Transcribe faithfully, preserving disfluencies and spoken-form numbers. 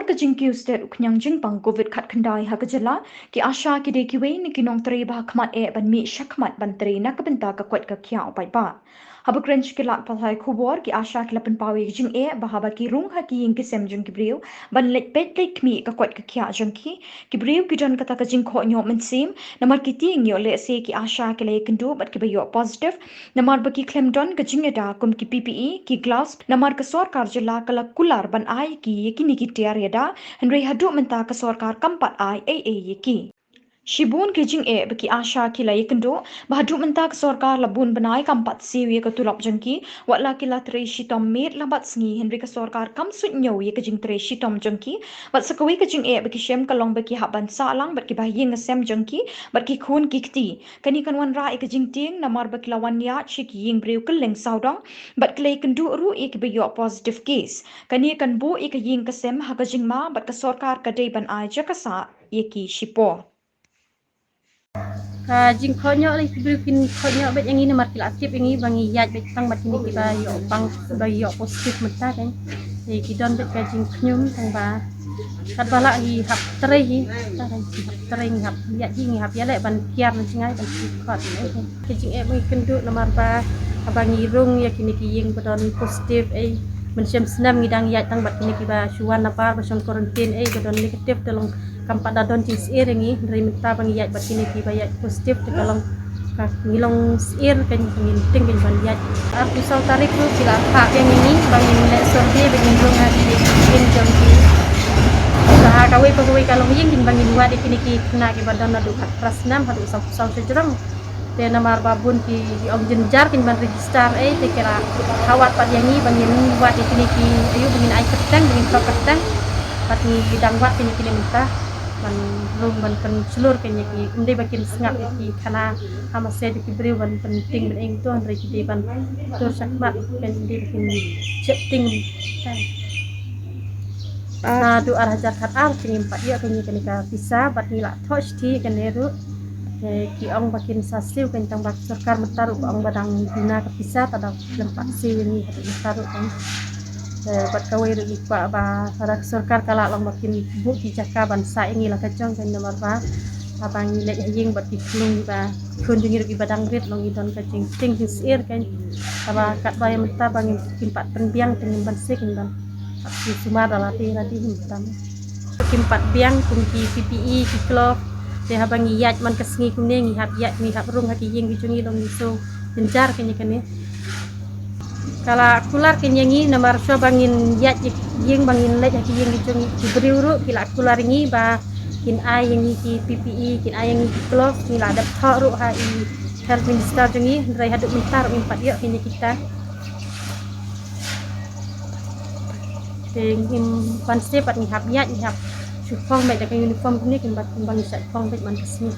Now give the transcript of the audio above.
Ka jingkiew stet u khñiang jingpang covid khatkhyndai ha ka jylla, ki ASHA ki dei kiwei na ki nongtrei ba ha khmat eh ban mih sha khmat ban trei na ka bynta ka koit ka khiah u paidbah. Haba kren sha ki lad pathai khubor, ki ASHA ki la pynpaw ïa ka jingeh ba haba ki rung ha ki ïing ki sem jong ki briew ban leit peit leit khmih ka koit ka khiah jong ki, ki briew ki don kata ka jingkhohñioh mynsiem namar ki tieng ïoh lehse ki ASHA ki la ïakynduh bad kiba ïoh positive, namar ba ki khlem don ka jingïada kum ki PPE, ki gloves, namar ka sorkar jylla ka la kular ban ai ïa ki ïa kine ki tiar ïada, hynrei haduh mynta ka sorkar kam pat ai ei ei ïa ki. Shibun ki jingeh ba ki ASHA ki la ïakynduh ba haduh mynta ka sorkar la bun bnai kam pat siew ïa ka tulop jong ki, wat la ki la trei shitom miet la bad sngi, hynrei ka sorkar kam suidñiew ïa ka jingtrei shitom jong ki. Bad sa kawei ka jingeh ba ki shem ka long ba ki hap ban sah lang bad kiba ha ïing ha sem jong ki bad ki khun ki kti. Kane kan wanrah ïa ka jingtieng namar ba ki la wan ïaid sha ki ïing briew kylleng sawdong bad ki la ïakynduh ruh ïa kiba ïoh positive case. Kane kan buh ïa ka ïing ka sem ha ka jingma bad ka sorkar ka dei ban ai jaka sah ïa ki shipor. Ka jingkhohñioh lei, ki briew kin khohñioh beit ïa ngi namar ki la tip ïa ngi ba ngi ïaid beit tang bad kine kiba ïoh pang, ba ïoh positive mynta kan. Te ki don beit ka jingkhñium tang ba katba lah ngi hap trei hi, ngi hap trei, ngi hap ïaid hi, ngi hap ïaleh ban kiar na jngai ban ki khot. Ka jingeh ba ngi kynduh namar ba haba ngi rung ïa kine ki ïing ba don positive ei, mynshem snem ngi dang ïaid tang bad kine kiba shu wan nabar ba shong quarantine ei, ba don negative te long kam pat da don jingsyier ïa ngi, hynrei mynta ba ngi ïaid bad kine kiba ïaid positive te ka long ka ngi long syier kan, ka ngin tieng kan ban ïaid. Arphew saw tarik ruh ki la phah biang ïa ngi ba ngin leh survey ba ngin rung ha ki ïing jong ki. Ka ha kawei pa kawei ka longïing kin ba ngin wad ïa kine ki khynnah kiba don naduh khatphra snem haduh sawphew saw shajrong. Te namar ba bun ki ong jynjar kin ban register ei, te ki la ha wad pat ïa ngi ba ngin wad ïa kine ki, aïu, ba ngin ai kyrteng, ba ngin thok kyrteng. Bad ngi dang wad kine, kine mynta ban rung ban pynshlur kine ki, ym dei ba kin sngap ïa ki khana ha mase da ki briew ban pyntieng ban ing to, hynrei ki dei ban tur shakhmat, kan dei ba kin jep tieng. Naduh ar hajar khatar te ngim pat ïoh kane, kane ka pisa bad ngi la thoh shithi kane ruh. Te ki ong ba kin sa siew kan, tang ba sorkar mynta ruh ka ong ba dang duna ka pisa, ta da khlem pat siew ïa ngi haduh mynta ruh kan. Te bad kawei ruh ngi kwah ba lada ka sorkar ka lah long ba kin buh ki jaka ban sah ïa ngi la ka jong kan, namar ba haba ngi leit ha ïing bad ki khyllung ba khun jong ngi ruh kiba dang rit, long ngi don ka jingtieng jingsyier kan. Haba katba ïa mynta ba ngim, kim pat pynbiang te ngim banse, kim ban Ki sumar da lade lade hi mynta. Kim pat biang kum ki PPE, ki glove. Te haba ngi ïaid man ka sngi kumne ngi hap ïaid, ngi hap rung ha ki ïing ki jong ngi, long ngi shu jynjar kane kane. Ka la kular kane ïa ngi namar shuwa ba ngin ïaid ïa ki ïing, ba ngin leit ha ki ïing ki jong ngi, ki briew ruh ki la kular ïa ngi ba kin ai ïa ngi ki PPE, kin ai ïa ngi ki glove, ngi la dep thoh ruh ha i Health Minister jong ngi, hynrei haduh mynta ruh ngim pat ïoh kine kita. Te ngim banse pat, ngi hap ïaid, ngi hap shu phong beit da ka uniform kine, kim pat, kim pat ngi shait phong beit man ka sngi.